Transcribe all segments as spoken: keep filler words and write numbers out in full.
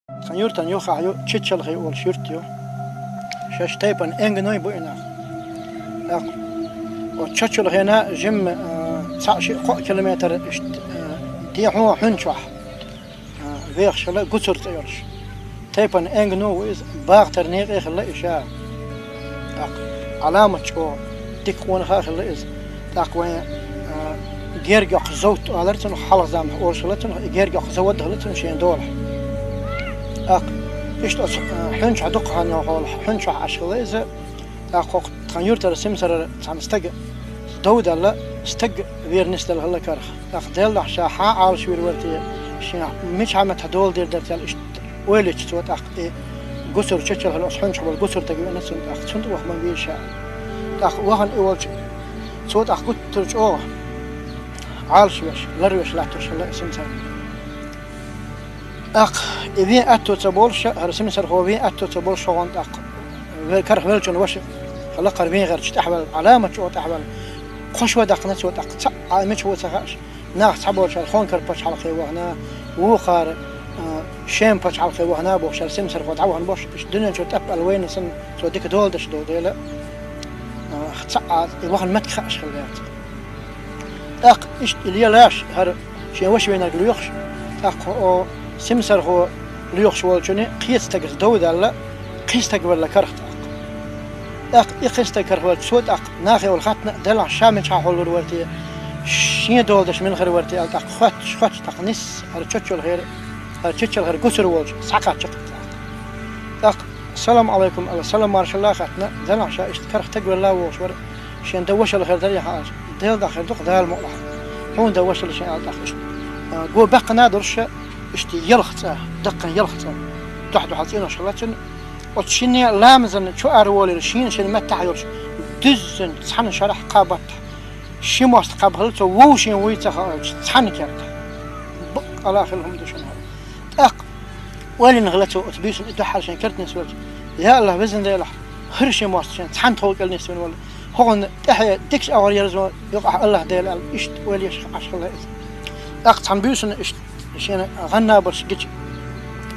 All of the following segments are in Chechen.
Тхан юртан юххьехь ю Чечалхи олуш юрт ю. Шаьш тайпана Энгной бу и нах. ТӀаккха оцу Чечалхина жимма, а, цхьаъ шиъ кхоъ километр иштта, а, дехьо хьуьнчохь, а, вехаш хилла Гуцур цӀе йолуш. Тайпана Энгну ву иза, бахтар некъе хилла и ша. ТӀаккха Ӏаламат чӀогӀа дика къонах а хилла иза. ТӀаккха вайн, а, гергахь зовт алар цунах, хьалха заманахь олуш хилла цунах, и гергахь завод а хилла цунах шен долахь. ТӀаккха иштта оцу, а, хьуьнчохь дукха хан йохула, хьуьнчохь Ӏаш хилла иза. ТӀаккха хӀокху тхан юьртара Симсарара цхьана стага дов даьлла, стаг вер нисделла хилла карах. ТӀаккха Деллахь ша хьан Ӏалаш вийр вара те, шен мичахь меттахь дола дийр дара те аьлла, иштта ойла йича цо тӀаккха и Гуцур Чечалхина оцу хьуьнчохь болу Гуцур стаг веана цунна тӀаккха, цунна тӀе ваха ма вийр ша. ТӀаккха вахана и волчу, цо тӀаккха гуттар а чӀогӀа Ӏалаш веш, ларвеш латтош хилла и Симсар. ТӀаккха и вен аьтто ца болуш, хӀара Симсархо вен аьтто ца болуш хӀокхунна тӀаккха, ве-, карах веллачун ваша, хьалакхара вен гӀерташ тӀаьхьаваьлла, Ӏаламат чӀогӀа тӀаьхьаваьлла, кхо шо даьккхина цо тӀаккха, цхьаъ а мича ву ца хаьаш, нах цхьаболчара Хонкар пачхьалкхе вахана, вукхара, а, Шема пачхьалкхе вахана бохуш, хӀара Симсархо дӀавахана бохуш, иштта дуьнен чуьра тӀап аьлла вайна санна, цо дика дола деш долу дела, а, цхьаъ а и вахана меттиг хаьаш хилла яц. ТӀаккха иштта и лелаш, хӀара шен ваша вийнарг лоьхуш, тӀаккха о Симсархо лоьхуш волчунна кхечу стагах дов даьлла, кхин стаг велла карах тӀаккха. ТӀаккха и кхин стаг карах велча, цо тӀаккха нахе волу хаттана а делахь, ша мичахь хьуллур вара те, шен дола деш мила хир вара те аьлла, тӀаккха хоьттуш, хоьттуш тӀаккха нисса хӀара Чечалхера, хӀара Чечалхера Гуцур волчу схьакхаччакх тӀаккха. ТӀаккха «Салам Ӏалайкум» аьлла, салам маршалла а хаьттина, делахь ша иштта карах стаг велла а вогӀуш вара, шен дан вашалла хир дара яхьа аьлча, Делан дуьхьа хир ду-кх, Дала мукъалахь. Хьуна дан вашалла шен аьлла тӀаккха иштта. А, го баьккхина а долуш ша, иштта ялх цӀа, даккхана ялх цӀа, дуьхь-дуьхьал цӀенош хилла цуьнан. Оцу шинне а ламазан чу ара волийра шена шен меттахь а йолуш, дуьззина цхьана шарахь кхаа баттахь. Ши мостагӀ кхаба хилла цо, вовшийн вуй ца хаийтуш, цхьана керта. Бакъ ала хилла хӀума ду шуна хӀара. ТӀаккха ойла йина хилла цо оцу буьйсанна и дуьххьара шен керта нисвелча: «Я АллахӀ, Везан Делахь, хӀара ши мостагӀ шен цхьана тхов кӀел нисвина волу, хӀокхунна тӀаьхье дикачу агӀор ерзо йо-кх ахь, АллахӀ Дела», аьлла, иштта ойла еш Ӏаш хилла иза. ТӀаккха цхьана буьйсанна иштта шена гӀан-набарш гича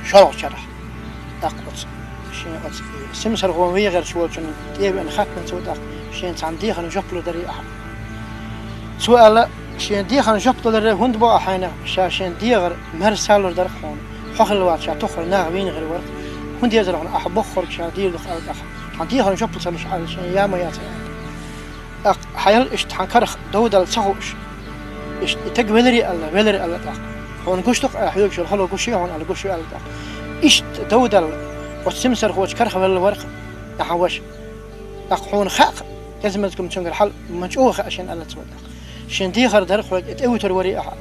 шолгӀачарахь. ТӀаккха оцу шен оцу Симсархо вен гӀерташ волчунна тӀе а веана хаттина цо тӀаккха, шен цхьана дехарна жоп лур дарий ахьа. Цо аьлла: «Шен дехарна жоп даларе хӀунда бо ахь хьайна, ша шен дегӀар маьрса лур дара-кх хьуна. Хьо хилла вац ша тоххара наха вийна хир вара-кх. ХӀун дезара хьуна ахь боххург ша дийр ду-кх аьлла тӀаккха? Хьан дехарна жоп ца луш аьлла, шен я ма яц», аьлла. ТӀаккха хьайла иштта хьан карах дов даьлла ца хууш, иштта и таг веларий аьлла, веларий аьлла тӀаккха. Хьуна гуш ду-кх, ахь хьоьгуш йолу хало гуш ю хьуна аьлла, гуш ю аьлла тӀаккха. Иштта дов даьлла, оцу Симсархочу карах велла вара-кх ахьа ваша. ТӀаккха хьуна хаьа-кх, кӀезмазгам цуьнгара хьал ма чӀогӀа хаьа шена аьлла цо тӀаккха. Шен дехар дара-кх хьоьга, и тӀе вуьтур варий ахьа.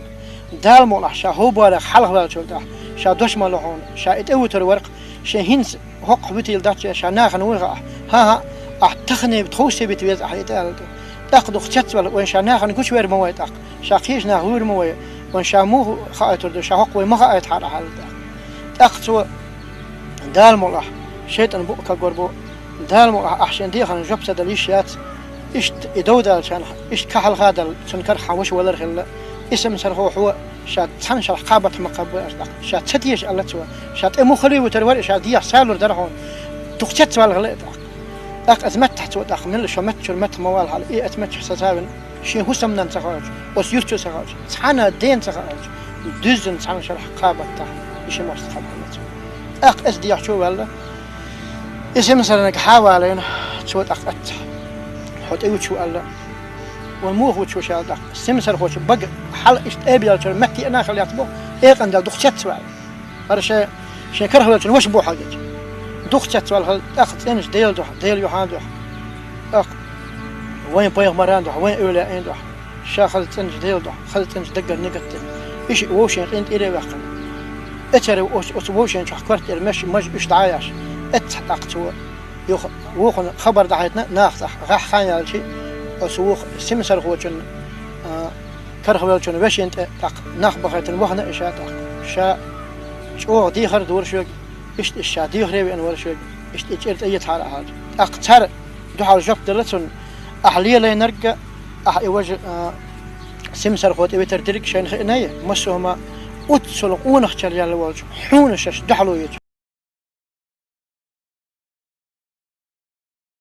Дала мукъалахь, ша хӀобарех хьалха ваьллачул тӀаьхьа, ша дош ма ло хьуна, ша и тӀе вуьтур вара-кх, шен хӀинца хӀоккхах вуьтийла дац, ша нахана вуй хаахь. ХӀан-хӀа, ахь тахане тховсе вита веза ахьа и тӀе аьлла тӀе. ТӀаккха дукха цецваьлла, вайн ша нахана гучувер ма вай тӀаккха, ша кхечу наха вуьйр ма вай, вайн ша муха хаийтур ду, ша хӀокху вай ма хаийта хьара ахьа аьлла тӀаккха. ТӀаккха цо Дала мукъалахь, шайтӀан букъ кагор бу, Дала мукъалахь, ахь шен дехарна жоп ца дала йиш яц, иштта и дов даьллачарна, иштта кхин хьалха а даьлла, цуьнан карах хьан ваша валар хилла, и Симсархо хьо ша цхьана шарахь кхаа баттахь ма кхаба аьлла тӀаккха. Ша ца теша аьлла цо, ша тӀе муха хилий вуьтур вара, ша дехьа салур дара хьуна, дукха цецваьлла хилла и тӀаккха. ТӀаккха иза меттахь цо тӀаккха, милла шо меттачуьра меттах ма валахьара, и оцу меттахь сацавина, шен хӀусамнана ца хаийтуш, оцу юьртачу ца хаийтуш, цхьана дена ца хаийтуш, дуьззина цхьана шарахь кхаа баттахь и ши мостагӀ кхаба хилла цо. ТӀаккха оцу дехьа чу а ваьлла, и Симсарниг хьа а валийна, цо тӀаккха эццахь: «Хьо тӀе вуьтуш ву», аьлла. «Вай муха вуьтуш ву?» аьлла тӀаккха. Симсархочун бага хьала иштта тӀе а баьллачуьра метта а хилла яц боху, экъан дала дукха цецваьлла. ХӀара шен, шен карах веллачун ваша бу хьагича. Дукха цецваьлла хилла, тӀаккха цӀеначу Делан дуьхьа, Делан юьхьан дуьхьа. ТӀаккха вайн пайхамаран дуьхьа, вайн эвлаяийн дуьхьа. Ша хаза цӀеначу Делан дуьхьа, хаза цӀеначу даггара нигат дина. И шиъ вовшийн къинтӀера а ваьккхина. Эцара оцу, оцу вовшийн чохь квартира меш, маж уьш дӀа а еш. Эццахь тӀаккха цо юха вукхунна хабар дӀахьаьйтина, наха цӀахь гӀеххьа хан яьлча, оцу вукху Симсархочун, а, карах веллачун вешин тӀе тӀаккха нах бахийтина вахана и ша тӀаккха. Ша чӀогӀа дехар а дора шоьга, иштта и ша дехаре веана вара шоьга, иштта и чӀир тӀеэцахьара ахьа аьлча. ТӀаккха цара дуьхьал жоп делла цунна: «Ахь лелийнарг а, ахь и важа, а, Симсархо тӀе витар дерг а шайна хиънай, массо а хӀума Оццул къонахчалла волча хьона шаьш дуьхьало еча.